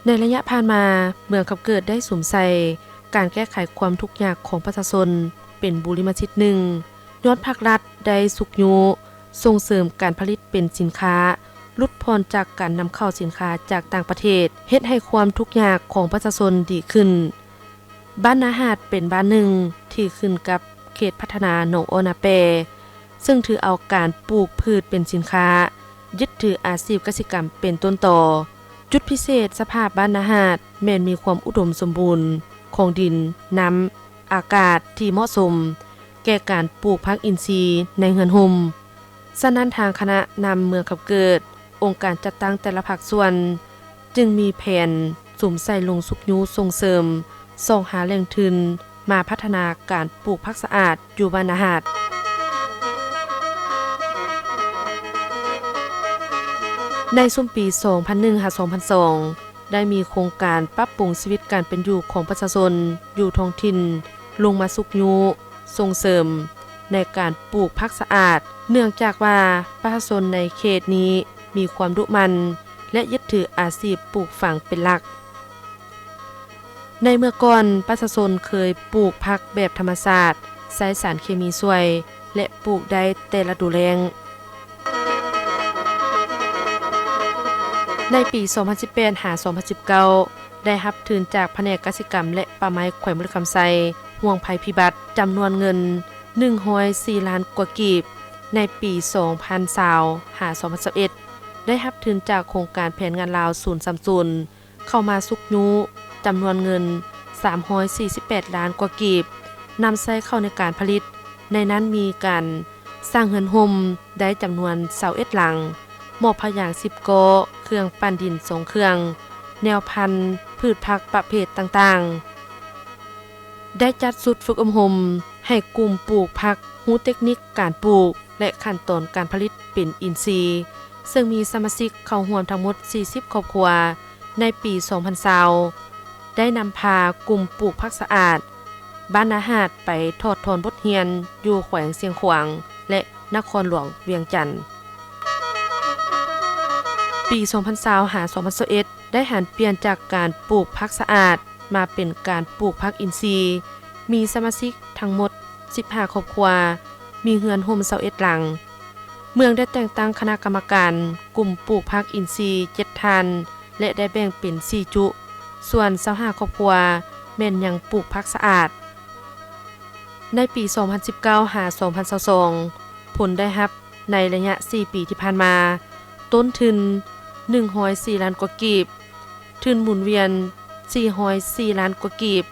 ໃນໄລຍະຜ່ານມາ, ເມືອງຄຳເກີດໄດ້ສຸມໃສ່ການແກ້ໄຂຄວາມທຸກຍາກຂອງປະຊາຊົນເປັນບູລິມະສິດໜຶ່ງ, ຍ້ອນພາກລັດໄດ້ຊຸກຍູ້ສົ່ງເສີມການຜະລິດເປັນສິນຄ້າ, ຫຼຸດຜ່ອນຈາກການນຳເຂົ້າສິນຄ້າຈາກຕ່າງປະເທດ, ເຮັດໃຫ້ຄວາມທຸກຍາກຂອງປະຊາຊົນດີຂຶ້ນ. ບ້ານນາຫາດເປັນບ້ານໜຶ່ງທີ່ຂຶ້ນກັບເຂດພັດທະນາໜອງອໍນາແປ, ເຊິ່ງຖືເອົາການປູກພືດເປັນສິນຄ້າ, ຍຶດຖືອາຊີບກະສິກຳເປັນຕົ້ນຕໍ. ຈຸດພິເສດສະພາບບ້ານນາຫາດແມ່ນມີຄວາມອຸດົມສົມບູນຂອງດິນ, ນ້ຳ, ອາກາດທີ່ເໝາະສົມແກ່ການປູກຜັກອິນຊີໃນເຮືອນຮົ່ມ. ສະນັ້ນ, ທາງຄະນະນຳເມືອງຄຳເກີດ, ອົງການຈັດຕັ້ງແຕ່ລະພາກສ່ວນ ຈຶ່ງມີແຜນສຸມໃສ່ລົງຊຸກຍູ້ສົ່ງເສີມ, ຊອກຫາແຫຼ່ງທຶນມາພັດທະນາການປູກຜັກສະອາດຢູ່ບ້ານນາຫາດ. ໃນຊຸມປີສອງພັນໜຶ່ງຫາສອງພັນສອງ ໄດ້ມີໂຄງການປັບປຸງຊີວິດການເປັນຢູ່ຂອງປະຊາຊົນຢູ່ທ້ອງຖິ່ນ ລົງມາຊຸກຍູ້ ສົ່ງເສີມໃນການປູກຜັກສະອາດ, ເນື່ອງຈາກວ່າປະຊາຊົນໃນເຂດນີ້ມີຄວາມດຸໝັ່ນ ແລະ ຍຶດຖືອາຊີບປູກຝັງເປັນຫຼັກ. ໃນເມື່ອກ່ອນ, ປະຊາຊົນເຄີຍປູກຜັກແບບທຳມະຊາດ, ໃຊ້ສານເຄມີຊ່ວຍ ແລະ ປູກໄດ້ແຕ່ລະດູແລ້ງ. ໃນປີສອງພັນສິບແປດຫາສອງພັນສິບເກົ້າ ໄດ້ຮັບທຶນຈາກພະແນກກະສິກຳ ແລະ ປ່າໄມ້ແຂວງບໍລິຄຳໄຊ ຫ່ວງໄພພິບັດ ຈຳນວນເງິນໜຶ່ງຮ້ອຍສີ່ລ້ານກວ່າກີບ. ໃນປີສອງພັນຊາວຫາສອງພັນຊາວເອັດ ໄດ້ຮັບທຶນຈາກໂຄງການແຜນງານລາວສູນສາມສູນ ເຂົ້າມາຊຸກຍູ້ ຈຳນວນເງິນສາມຮ້ອຍສີ່ສິບແປດລ້ານກວ່າກີບ, ນຳໃຊ້ເຂົ້າໃນການຜະລິດ, ໃນນັ້ນມີການສ້າງເຮືອນຮົ່ມໄດ້ຈຳນວນຊາວເອັດຫຼັງ, ໝໍ້ຜ້າຢາງສິບເກາະ, ເຄື່ອງປັ່ນດິນສອງເຄື່ອງ, ແນວພັນພືດຜັກປະເພດຕ່າງໆ. ໄດ້ຈັດຊຸດຝຶກອົບຮົມໃຫ້ກຸ່ມປູກຜັກຮູ້ເຕັກນິກການປູກ ແລະ ຂັ້ນຕອນການຜະລິດເປັນອິນຊີ, ເຊິ່ງມີສະມາຊິກເຂົ້າຮ່ວມທັງໝົດສີ່ສິບຄອບຄົວ. ໃນປີສອງພັນຊາວ ໄດ້ນຳພາກຸ່ມປູກຜັກສະອາດບ້ານນາຫາດໄປຖອດຖອນບົດຮຽນຢູ່ແຂວງຊຽງຂວາງ ແລະ ນະຄອນຫຼວງວຽງຈັນ. ປີສອງພັນຊາວຫາສອງພັນຊາວເອັດ ໄດ້ຫັນປ່ຽນຈາກການປູກຜັກສະອາດ ມາເປັນການປູກຜັກອິນຊີ, ມີສະມາຊິກທັງໝົດສິບຫ້າຄອບຄົວ, ມີເຮືອນຮົ່ມຊາວເອັດຫຼັງ. ເມືອງໄດ້ແຕ່ງຕັ້ງຄະນະກຳມະການກຸ່ມປູກຜັກອິນຊີເຈັດທ່ານ ແລະ ໄດ້ແບ່ງເປັນສີ່ຈຸ, ສ່ວນຊາວຫ້າຄອບຄົວແມ່ນຍັງປູກຜັກສະອາດ. ໃນປີສອງພັນສິບເກົ້າຫາສອງພັນຊາວສອງ ຜົນໄດ້ຮັບໃນໄລຍະສີ່ປີທີ່ຜ່ານມາ, ຕົ້ນທຶນໜຶ່ງຮ້ອຍສີ່ລ້ານກວ່າກີບ, ທຶນໝູນວຽນສີ່ຮ້ອຍສີ່ລ້ານກວ່າກີບ,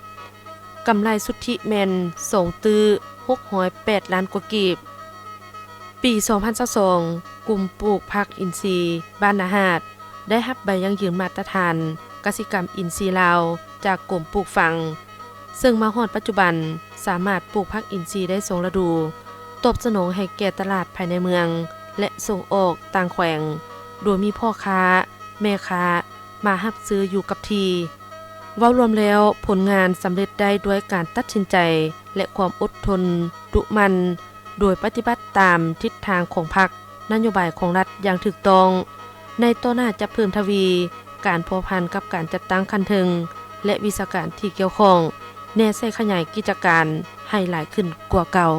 ກຳໄລສຸດທິແມ່ນສອງຕື້ຫົກຮ້ອຍແປດລ້ານກວ່າກີບ. ປີສອງພັນຊາວສອງ ກຸ່ມປູກຜັກອິນຊີບ້ານນາຫາດ ໄດ້ຮັບໃບຢັ້ງຢືນມາດຕະຖານກະສິກຳອິນຊີລາວຈາກກົມປູກຝັງ, ເຊິ່ງມາຮອດປັດຈຸບັນສາມາດປູກຜັກອິນຊີໄດ້ສອງລະດູ, ຕອບສະໜອງໃຫ້ແກ່ຕະຫຼາດພາຍໃນເມືອງ ແລະ ສົ່ງອອກຕ່າງແຂວງ, ໂດຍມີພໍ່ຄ້າ, ແມ່ຄ້າມາຮັບຊື້ຢູ່ກັບທີ່. ເວົ້າລວມແລ້ວ, ຜົນງານສຳເລັດໄດ້ດ້ວຍການຕັດສິນໃຈ ແລະ ຄວາມອົດທົນດຸໝັ່ນ, ໂດຍປະຕິບັດຕາມທິດທາງຂອງພັກ, ນະໂຍບາຍຂອງລັດຢ່າງຖືກຕ້ອງ. ໃນຕໍ່ໜ້າຈະເພີ່ມທະວີການພົວພັນກັບການຈັດຕັ້ງຂັ້ນເທິງ ແລະ ວິຊາການທີ່ກ່ຽວຂ້ອງ, ແນໃສ່ຂະຫຍາຍກິດຈະການໃຫ້ຫຼາຍຂຶ້ນກວ່າເກົ່າ.